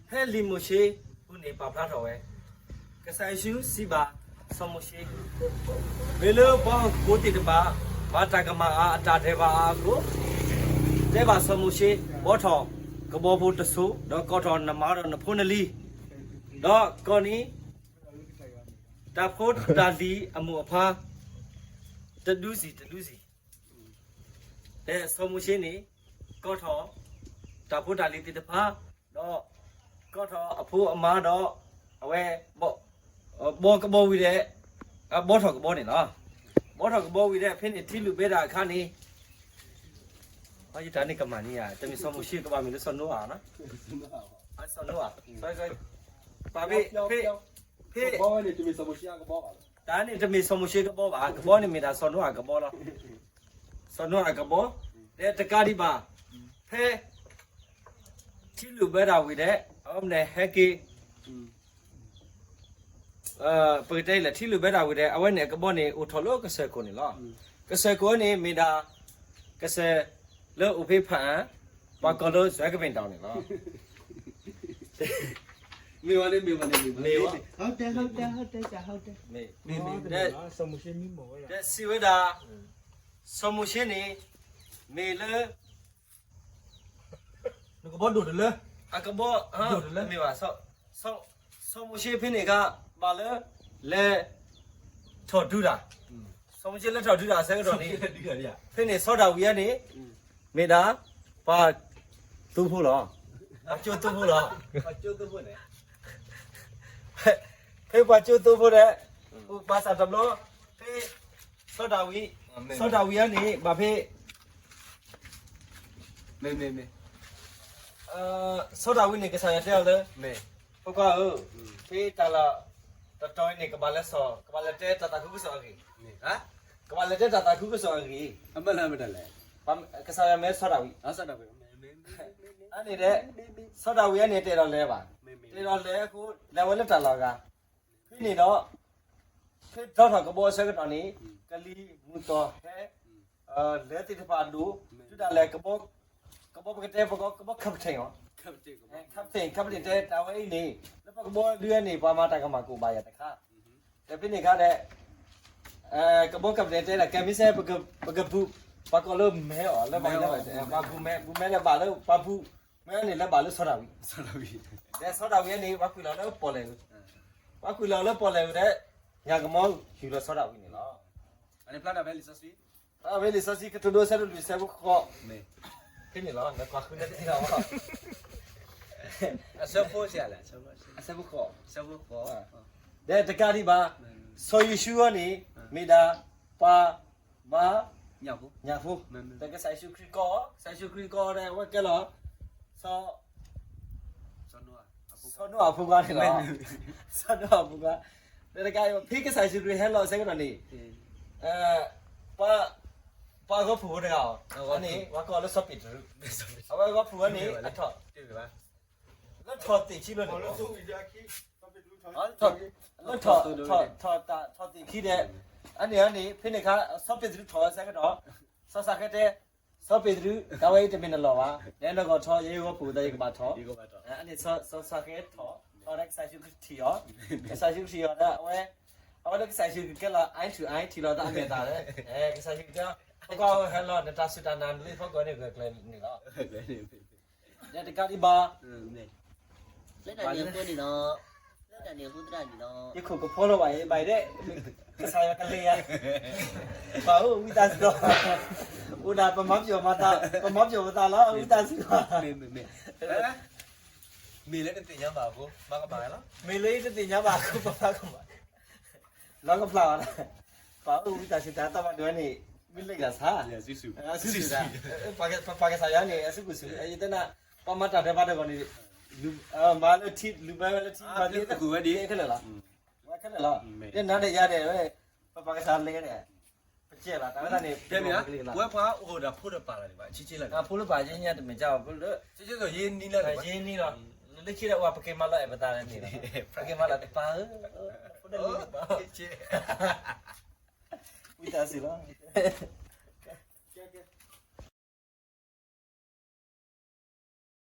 ဖဲလံာ်မိၤၡ့ပူၤန့ၣ် ပာ်ဖျါထီၣ်ဝဲ, ကစၢ်ယ့ၣ်ၡူးစံးဘၣ်စီၤမိၤၡ့, မ့ၢ်လၢပှၤဟီၣ်ခိၣ်ဖိသ့ၣ်တဖၣ် ဘၣ်တၢ်ကမၣ်အါအတၢ်ဒဲးဘးအါအဃိ, တဲဘၣ်စီၤမိၤၡ့, ဘှီထီၣ်ကဘီဖိတစိၤ, ဒီးကိးထီၣ်နမါဒီးနဖိနလံၤ, ဒီးကိးန့ၢ် တၢ်ဖိတၢ်လံၤအမိၢ်အပၢ် တဒုစံၣ်တဒုစံၣ်, ဖဲစီၤမိၤၡ့န့ၣ် ကိးထီၣ် တၢ်ဖိတၢ်လံၤသ့ၣ်တဖၣ်, ဒီးကိးထီၣ်အဖိအမါဒီး အဝဲ ဘှီကဘီဝံၤဒီး, ဘှီထီၣ်ကဘီန့ၣ်လီၤ. ဘှီထီၣ်ကဘီဝံၤဒီး ဖဲန့ၣ်ထံလုၢ်ဘဲဒၣ်အခါန့ၣ်, ယတၢ်န့ၣ်ကမၣ်န့ၣ်ဧါ, တမ့ၢ်စီၤမိၤၡ့ကဘီ မ့ၢ်လၢစီၤနိအၤ, စီၤနိအၤ, ပာ်ဖဲ ဖဲ တၢ်န့ၣ်တမ့ၢ်စီၤမိၤၡ့ကဘီဘၣ်, ကဘီန့ၣ်မ့ၢ်ဒၣ်စီၤနိအၤကဘီလီၤ. စီၤနိအၤကဘီ, ဒီးတကးဒံးဘၣ်, ဖဲ ထံလုၢ်ဘဲဒၣ်ဝံၤဒီး အဝဲန့ၣ်ဟဲက့ၤ, ပကတဲလဲၣ် ထံလုၢ်ဘဲဒၣ်ဝံၤဒီး အဝဲန့ၣ်အကဘီန့ၣ် အိၣ်ထီၣ်လၢကစၢၢ်ခိၣ်န့ၣ်လီၤ. ကစၢၢ်ခိၣ်န့ၣ်မ့ၢ်ဒၣ် ကစၢၢ်လၢအိၣ်ဖဲဖၣ်အၣ်, ပှၤကိးလၢ စဲကပ့ၣ်တီၣ်န့ၣ်လီၤ. မ့ၢ်ဝဲန့ၣ်, မ့ၢ်ဝဲန့ၣ်, မ့ၢ်ဝဲ, ဒီးစံးဝဲဒၣ်, စီၤမိၤၡ့န့ၣ် မ့ၢ်လၢ နကဘီဒိၣ်တလၢ, အကဘီ, ဒိၣ်တလၢ, မ့ၢ်ဘၣ်, စီၤမိၤၡ့ဖဲန့ၣ်အခါ ဘၣ်လၢ လဲၤထီၣ်ဒုးတၢ်, စီၤမိၤၡ့လဲၤထီၣ်ဒုးတၢ်အဆၢကတီၢ်န့ၣ်, ဖဲန့ၣ်စီၤဒၤဝံးန့ၣ် မ့ၢ်ဒၣ် ပှၤသိဖိလီၤ, ပှၤကၠိသိဖိလီၤ. ဖဲပှၤကၠိသိဖိဒီး ဘၣ်ဆၣ်တဘျီ ဖဲ စီၤဒၤဝံး, စီၤဒၤဝံးအန့ၣ် ဘၣ်ဖဲ စီၤဒၤဝံးန့ၣ် ကစၢ်ယွၤတဲအီၤလၢ ဖိခွါဧၢ, ဖဲတၢ်လီၢ်တတီၤအံၤန့ၣ် ကဘၣ်လဲၤ, ကဘၣ်လဲၤတဲတၢ်သးခုကစီၣ်အဂ့ၢ်, ကဘၣ်လဲၤတဲတၢ်သးခုကစီၣ်အဂ့ၢ်, ကစၢ်ယွၤမၢစီၤဒၤဝံး, အန့ၣ်ဒီး စီၤဒၤဝံးအန့ၣ် တအဲၣ်ဒိးလဲၤဘၣ်, တအဲၣ်ဒိးလဲၤအဃိ လဲၤဝဲလၢတၢ်လီၢ်အဂၤ, ဖဲန့ၣ်ဒီး ဖဲထီထီၣ်ကဘီအဆၢကတီၢ်န့ၣ် ကလံၤမုၢ်သီၣ်ဟဲ လၢသ့ၣ်တဖၣ်အဒိၣ်, တုၤဒၣ်လဲာ် ကဘီပကတဲပကီၢ် ကဘီ captain အီၤ, captain, captain တဲတၢ်ဝဲအံၤန့ၣ် လၢပကဘီဒုးဝဲန့ၣ် ပှၤမၤတၢ်ကမၣ်ကအိၣ်ဘၣ်ယၤတခါ, ဒီးဖဲန့ၣ်အခါဒီး ကဘီ captain တဲဒၣ် ကဲမ့ၢ်စဲ ပကပူၤ ပှၤကိးလၢမဲအီၤ လၢဘၣ် ပှၤပူၤမဲ, ပူၤမဲလၢဘၣ်လၢပှၤပူၤမဲန့ၣ် လၢဘၣ်လၢစီၤဒၤဝံး, ဒီးစီၤဒၤဝံးန့ၣ် ပှၤကွံာ်လီၤလၢပီၣ်လဲၣ်, ပှၤကွံာ်လီၤလၢပီၣ်လဲၣ်ဒီး ညၣ်ကမီၤဟ့ၣ်လီၤစီၤဒၤဝံးန့ၣ်လီၤ. ဖဲလံာ်စီဆှံ ကတိၤဒိ အဆၢဒိၣ်လွံၢ် အဆၢဖိဃိး, ဖဲန့ၣ်လီၤ နကွၢ်ဃုန့ၣ်တသ့လီၤ, အဆၢဖိဃိး, ဒီးတကးဒံးဘၣ် စီၤယိၤၡူအံၤန့ၣ် မ့ၢ်ဒၣ်ပှၤမၤညၣ်ဖိ, ဒီးကစၢ်ယ့ၣ်ၡူးခရံာ်ကိးအီၤ, ကစၢ်ယ့ၣ်ၡူးခရံာ်ကိးအီၤဒီး အဝဲကဲလီၤ စီၤနိအၤအဖိခွါန့ၣ်လီၤ, စီၤနိအၤအဖိခွါ, ဒီးတကးဒံးဘၣ် ဖဲကစၢ်ယ့ၣ်ၡူးခရံာ်ဟဲလီၤအဆၢကတီၢ်န့ၣ် ပှၤဂီၤဖုၣ်ဖိတဂၤအီၤ, အန့ၣ် ပှၤကိးလၢစီၤပ့းတရူး, အဝဲဂီၤဖုၣ်ဝဲန့ၣ် အထီၣ်, လၢထီၣ်သ့ၣ်ခံလီၤန့ၣ်လီၤ, လၢထီၣ်, ထီၣ်သ့ၣ်ခံဒီး အန့ၣ်န့ၣ် ဖဲန့ၣ်အခါ စီၤပ့းတရူးထီၣ်ဝဲဆၢကတီၢ်, စီၤၡၤဃဲတဲ, စီၤပ့းတရူး တၢ်ဝဲအံၤတမ့ၢ်နလီၢ်ဘၣ်, နအဲၣ်ဒိးထီၣ် ယဲယဂီၤဖုၣ်သးယကဘၣ်ထီၣ်, အန့ၣ်စီၤၡၤဃဲထီၣ်, ထီၣ်ဒီးကစၢ်ယ့ၣ်ၡူးခရံာ်ထံၣ်အီၤ, ကစၢ်ယ့ၣ်ၡူးခရံာ်ထံၣ်အီၤဒီး အဝဲ, အဝဲဒီးကစၢ်ယ့ၣ်ၡူးခရံာ်ကဲလီၤ eye to eye ထံၣ်လီၤသးအမဲာ်သၣ်ဒီး, ကစၢ်ယ့ၣ်ၡူးခရံာ်တဲ, ဖိခွါဧၢ ဟဲလီၤ နတၢ်စူၢ်တၢ်နာ်န့ၣ်လၢယဖီခိၣ်န့ၣ်ဂၢၢ်ကျၢၤန့ၣ်လီၤ. ဒီးတကးဒံးဘၣ် လၢတၢ်န့ၣ်အဃိန့ၣ်လီၤ, လၢတၢ်န့ၣ်အဃိသရၣ်န့ၣ်လီၤ, ယခိၣ်ကဖီလီၤဘၣ်အံၤ ဘၣ်အံၤဒဲး, ကစၢ်ယွၤကလဲၤယၤ, ပှၤဧၢ ဝံသးစူၤလီၤ, အိၣ်ဒၣ်ပမၤပျီၢ်မၤသး, ပမၤပျီၢ်မၤသးလီၤ ဝံသးစူၤလီၤ, မ့ၢ်လၢတသ့ၣ်ညါဘၣ်အဃိ မၤကမၣ်လီၤ, မ့ၢ်လၢတသ့ၣ်ညါဘၣ်အဃိ ပမၤကမၣ် လီၤကဖျါအီၤ, ပှၤအိၣ်ဝံသးစူၤတၢ်တၢ်ဘၣ်ဒိန့ၣ် မ့ၢ်လၢကစၢ်, စုၣ်စုၣ်, ပှၤကစၢ်ယွၤန့ၣ် အစုပူၤစုၣ်, ယတဲနၤ, ပှၤမၤတၢ်ဒဲးဘးတဂၤန့ၣ်, မၤလၢထံ လူၤဘဲဝဲလၢထံ မၤသ့တကူၣ်ဝဲဒ်ခဲလၢာ်လီၤ, ဝဲခဲလၢာ်လီၤ, ဒီးနၤဒီးယၤဒီး ပပှၤကစၢ်လဲၤဒီး ပကဲလီၤ တၢ်ဝဲဒၣ်န့ၣ် တဲမ့ၢ်ဧါ, ဝဲပှၤအိၣ်ဒီးဖိဒီးပၢ်လီၤဒံးဘၣ် ဆံဆံလီၤ, ဖိလၢပၢ်ယဲၢ်ညါတမ့ၢ်ကၢ်ဘၣ် ဖိလၢ ဆံဆံလီၤ ယဲၢ်နံၣ်လီၤ, ယဲၢ်နံၣ်လီၤ, လၢခံဒီး ပှၤပက့ၤမၤလီၤအဲၣ်ပသးန့ၣ်, ပက့ၤမၤလီၤတပၢ်ဧၢ, ဖိဒၣ်လံတပၢ်, ဝံသးစူၤလီၤ,